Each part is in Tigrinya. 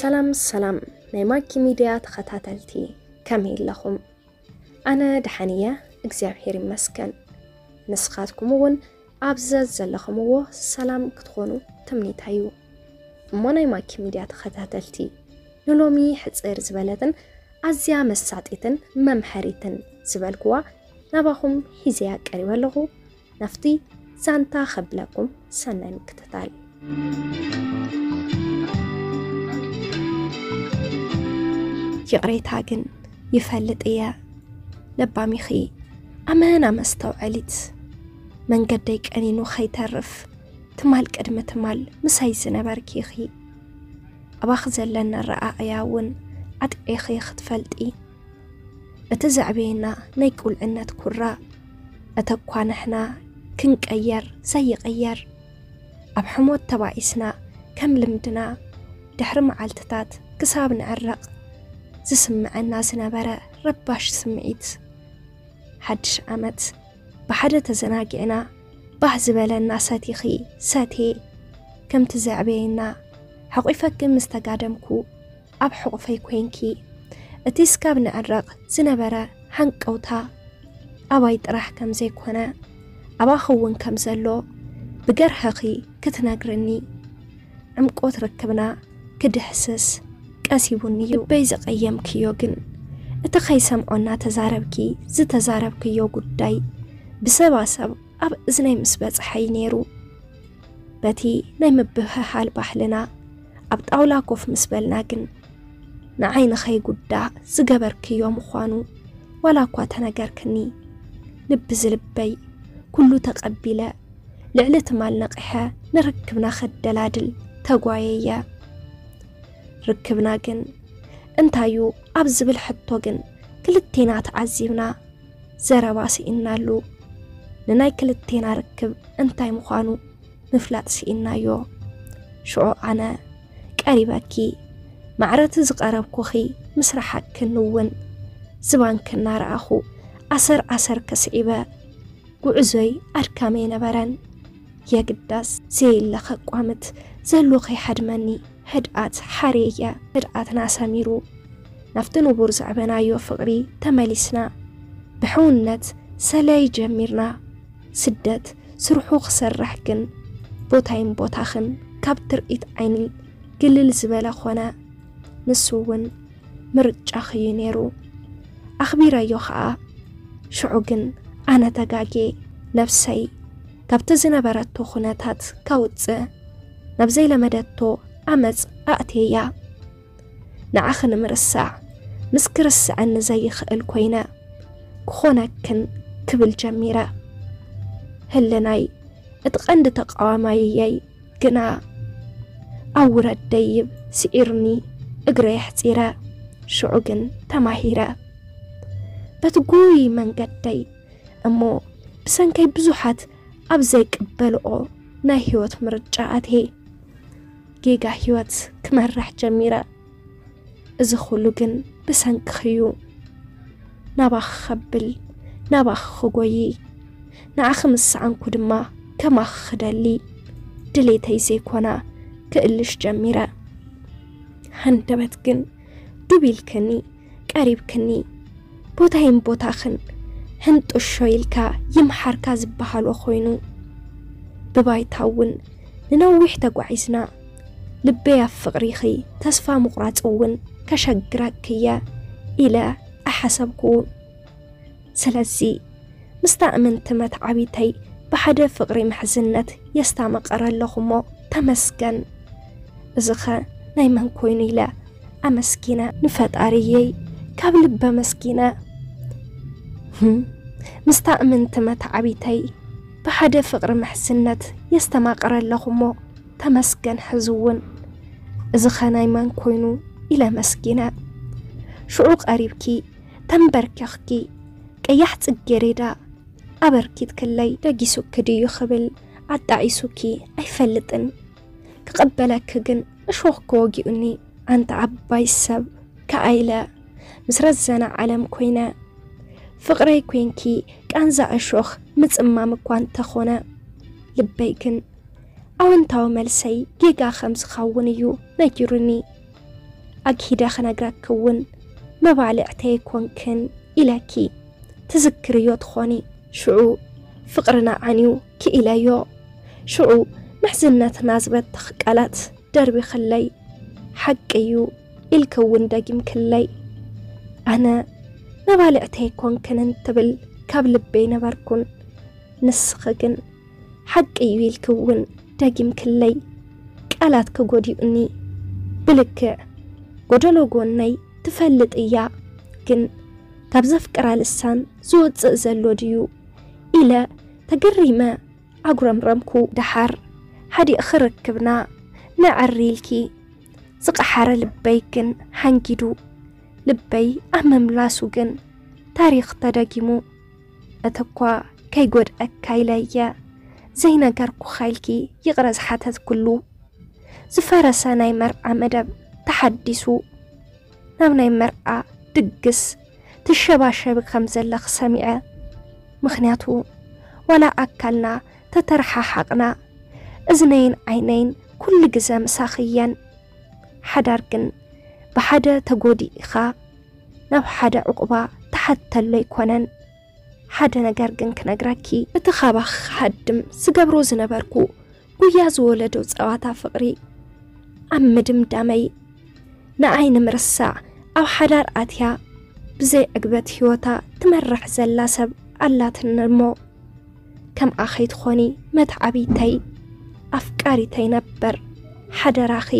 ሰላም ሰላም ናይ ማኪ ሚድያ ተኸታተልቲ፣ ከመይ ኣለኹም? ኣነ ደሓን እየ፣ እግዚኣብሔር ይመስገን። ንስኻትኩም እውን ኣብ ዘዘለኹምዎ ሰላም ክትኾኑ ትምኒተይ እዩ። እሞ ናይ ማኪ ሚድያ ተኸታተልቲ፣ ንሎሚ ሕጽር ዝበለትን ኣዝያ መሳጢትን መምሐሪትን ዝበልኩዋ ናባኹም ሒዘያ ቀሪበ ኣለኹ። ናብቲ ዛንታ ከብለኩም ሰናይ ምክትታል። ይቕሬታ ግን ይፈልጥ እየ። ለባም ኢኺ፣ ኣመና መስተውዐሊት። መንገደይ ቀኒኑ ኸይተርፍ፣ ትማል ቅድሚ ትማል ምሳይ ዝነበርኪ ኢኺ። ኣባኺ ዘለኒ ኣረኣእያ እውን ኣጥዒኺ ክትፈልጢ። እቲ ዘዕበየና ናይ ቁልዕነት ኩራ፣ እተ እኳ ንሕና ክንቀየር ዘይቕየር፣ ኣብ ሕሞት ተባኢስና ከም ልምድና፣ ድሕሪ መዓልትታት ክሳብ ንዕረቕ ዝስምዐና ዝነበረ ረባሽ ስምዒት። ሓድሽ ዓመት ብሓደ ተዘናጊዕና፣ ባህ ዝበለና ሰቲኺ ሰትየ፣ ከምቲ ዘዕበየና፣ ሓቒፈኪ ምስ ተጋደምኩ፣ ኣብ ሕቑፈይ ኮይንኪ፣ እቲ ስካብ ንዕረቕ ዝነበረ ሃንቀውታ ኣባይ ጥራሕ ከም ዘይኮነ፣ ኣባኺ እውን ከም ዘሎ ብገርህኺ ክትነግርኒ፣ ዕምቆት ርክብና ክድህስስ ቀሲቡኒ እዩ። ልበይ ዘቐየምክዮ ግን፣ እቲ ከይሰምዖ እናተዛረብኪ ዝተዛረብክዮ ጉዳይ ብሰባሰብ ኣብ እዝነይ ምስ በጽሐ እዩ ነይሩ። በቲ ናይ ምብህሃል ባህልና ኣብ ጣውላ ኮፍ ምስ በልና ግን፣ ንዓይ ንኸይጉዳእ ዝገበርክዮ ምዃኑ ዋላ እኳ ተነገርክኒ፣ ልቢ ዝልበይ ኩሉ ተቐቢለ፣ ልዕሊ ትማል ነቒሐ ንርክብና ከደላድል ተጓየየ። ርክብና ግን እንታዩ ኣብ ዝብል ሕቶ ግን ክልቴና ተዓዚብና ዘረባ ስኢንናሉ። ንናይ ክልቴና ርክብ እንታይ ምዃኑ ምፍላጥ ስኢንናዮ። ሽዑ ኣነ ቀሪበኪ፣ ማዕረቲ ዝቐረብኩኺ ምስ ረሓቅክኒ እውን፣ ዝባንኪ እናረኣኹ ኣሰር ኣሰር ከስዒበ፣ ጉዕዞይ ኣድካሚ ኣይነበረን። የግዳስ ዘየለ ከቋምት ዘሎ ከይሃድመኒ ህድኣት ሓርየ። ህድኣትና ሰሚሩ፣ ናብቲ ንቡር ዘዕበናዮ ፍቕሪ ተመሊስና። ብሕውነት ሰለይ ጀሚርና። ስደት ስርሑ ክሰርሕ ግን፣ ቦታይን ቦታኽን ካብ ትርኢት ዓይኒ ግልል ዝበለ ኾነ። ንሱ እውን ምርጫኺ እዩ ነይሩ። ኣኽቢረዮ ኸኣ። ሽዑ ግን ኣነ ተጋጌ፣ ነብሰይ ካብቲ ዝነበረቶ ኩነታት ከውጽእ፣ ናብ ዘይለመደቶ ዓመጽ ኣእትየያ። ንዓኺ ንምርሳዕ፣ ምስ ክርስዐኒ ዘይኽእል ኮይነ፣ ክኾነክን ክብል ጀሚረ። ህልናይ እቲ ቀንዲ ተቃዋማይየይ ግና፣ ኣብ ውረድ ደይብ ስዒርኒ እግረይ ኣሕጺረ። ሽዑ ግን ተማሂረ። በቲ ጉይ መንገደይ እሞ፣ ብሰንከይ ብዙሓት ኣብ ዘይቅበልኦ ናይ ህይወት ምርጫ ኣትየ። ጌጋ ህይወት ክመርሕ ጀሚረ። እዚ ኹሉ ግን ብሰንክኺ እዩ። ናባኺ ኸብል፣ ናባኺ ክጎዪ፣ ንዓኺ ምስ ሰኣንኩ ድማ ከማኺ ክደሊ፣ ድሌተይ ዘይኮና ክእልሽ ጀሚረ። ሃንደበት ግን ዱብ ኢልክኒ፣ ቀሪብክኒ። ቦታይን ቦታኽን ህንጥሾ ኢልካ ይምሓርካ ዝበሃሎ ኮይኑ፣ ብባይታ እውን ንነዊሕ ተጓዒዝና። ልበይ ኣብ ፍቕሪኺ ተስፋ ምቑራጽ እውን ከሸግረኪ እየ ኢለ ኣይሓሰብኩ። ስለዚ ምስታ እምንቲ መትዓቢተይ ብሓደ ፍቕሪ ምሕዝነት የስታመቐረ ኣለኹ እሞ ተመስገን። እዚኸ ናይ መን ኮይኑ ኢለ ኣመስጊነ፣ ንፈጣሪየይ ካብ ልቢ ኣመስጊነ። ህም፣ ምስታ እምንቲ መትዓቢተይ ብሓደ ፍቕሪ ምሕዝነት የስተማቕረ ኣለኹ እሞ ተመስገን። ሕዚ እውን እዚኸ ናይ መን ኮይኑ ኢለ ኣመስጊነ። ሽዑ ቀሪብኪ ተንበርኪኽኪ፣ ቀያሕ ጽጌሬዳ ኣበርኪትክለይ። ደጊሱኪ ድዩ ክብል ኣጣዒሱኪ ኣይፈልጥን፣ ክቕበለኪ ግን እሾኽ ክወጊኡኒ። ኣንቲ ዓባይ ሰብ ከኣ ኢለ ምስ ረዘነ ዓለም ኮይነ፣ ፍቕረይ ኮንኪ ቃንዛ እሾኽ ምጽማም እኳ እንተኾነ፣ ልበይ ግን ኣወንታዊ መልሰይ ጌጋ ከም ዝኸውን እዩ ነጊሩኒ። ኣግሂደ ክነግረኪ እውን መባልዕተይ ኮንክን ኢለኪ ትዝክርዮ ትኾኒ። ሽዑ ፍቕርና ዓንዩ ክኢለዮ። ሽዑ ምሕዝነትና ዝበተኽ ቃላት ደርቢኽለይ። ሓቂ እዩ ኢልኪ እውን ደጊምክለይ። ኣነ መባልዕተይ ኮንክን እንትብል ካብ ልበይ ነበርኩን። ንስኺ ግን ሓቂ እዩ ኢልኪ እውን ደጊምክለይ። ቃላትኪ ጎዲኡኒ። ብልክዕ ጎደሎ ጎነይ ትፈልጥ እያ፣ ግን ካብ ዘፍቅራ ልሳን ዝወፅእ ዘሎ ድዩ ኢለ ተገሪመ ኣጉረምረምኩ። ደሓር ሓዲእኺ ርክብና ነዐሪ ኢልኪ ዝቐሓረ ልበይ ግን ሓንጊዱ። ልበይ ኣብ ምምላሱ ግን ታሪኽ ተደጊሙ። እቲ እኳ ከይጎድኣካ ኢለ እየ ዘይነገርኩኻ ኢልኪ ይቕረ ዝሓተትኩሉ። ዝፈረሰ ናይ መርዓ መደብ ተሓዲሱ። ናብ ናይ መርዓ ድግስ ትሸባሸቢ ከም ዘለኺ ሰሚዐ። ምኽንያቱ ዋላ ኣካልና ተተረሓሓቕና፣ እዝነይን ዓይነይን ኩሉ ግዘ ምሳኺ እየን። ሓዳር ግን ብሓደ ተጎዲእኻ ናብ ሓደ ዕቑባ ትሓተሉ ኣይኮነን። ሓደ ነገር ግን ክነግረኪ፣ እቲ ካባኺ ክሃድም ዝገብሮ ዝነበርኩ ጉያ ዝወለዶ ጸዋታ ፍቕሪ ኣብ ምድምዳመይ፣ ንኣይ ንምርሳዕ ኣብ ሓዳር ኣትያ ብዘይ ዕግበት ህይወታ ትመርሕ ዘላ ሰብ ኣላትኒ እሞ፣ ከምኣ ከይትኾኒ መትዓቢተይ ኣፍቃሪተይ ነበር ሓደራኺ።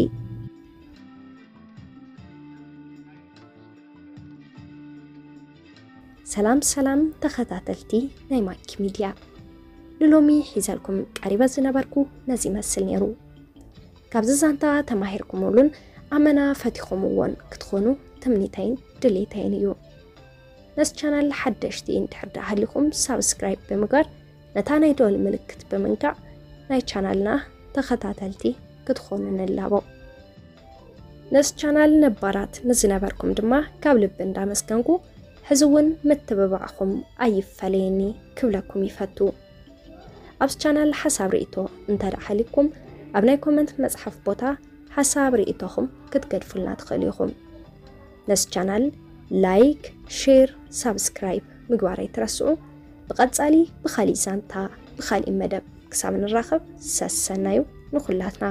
ሰላም ሰላም ተኸታተልቲ ናይ ማኪ ሚድያ፣ ንሎሚ ሒዘልኩም ቀሪበ ዝነበርኩ ነዚ ይመስል ነይሩ። ካብዚ ዛንታ ተማሂርኩምሉን ኣመና ፈቲኹምዎን ክትኾኑ ትምኒተይን ድሌተይን እዩ። ነዚ ቻናል ሓደሽቲ እንድሕር ደኣ ሃሊኹም ሳብስክራይብ ብምግባር ነታ ናይ ደወል ምልክት ብምንካዕ ናይ ቻናልና ተኸታተልቲ ክትኾኑ ንላቦ። ነዚ ቻናል ነባራት ንዝነበርኩም ድማ ካብ ልቢ እንዳመስገንኩ፣ ሕዚ እውን ምትብባዕኹም ኣይፈለየኒ ክብለኩም ይፈቱ። ኣብዚ ቻናል ሓሳብ ርእይቶ እንተ ደኣ ሃሊኩም፣ ኣብ ናይ ኮመንት መጽሓፍ ቦታ ሓሳብ ርእይቶኹም ክትገድፉልና ትኽእሉ ኢኹም። ነዚ ቻናል ላይክ፣ ሼር፣ ሳብስክራይብ ምግባር ኣይትረስዑ። ብቐጻሊ ብኻሊእ ዛንታ፣ ብኻሊእ መደብ ክሳብ ንራኸብ ሰሰናዩ ንኹላትና።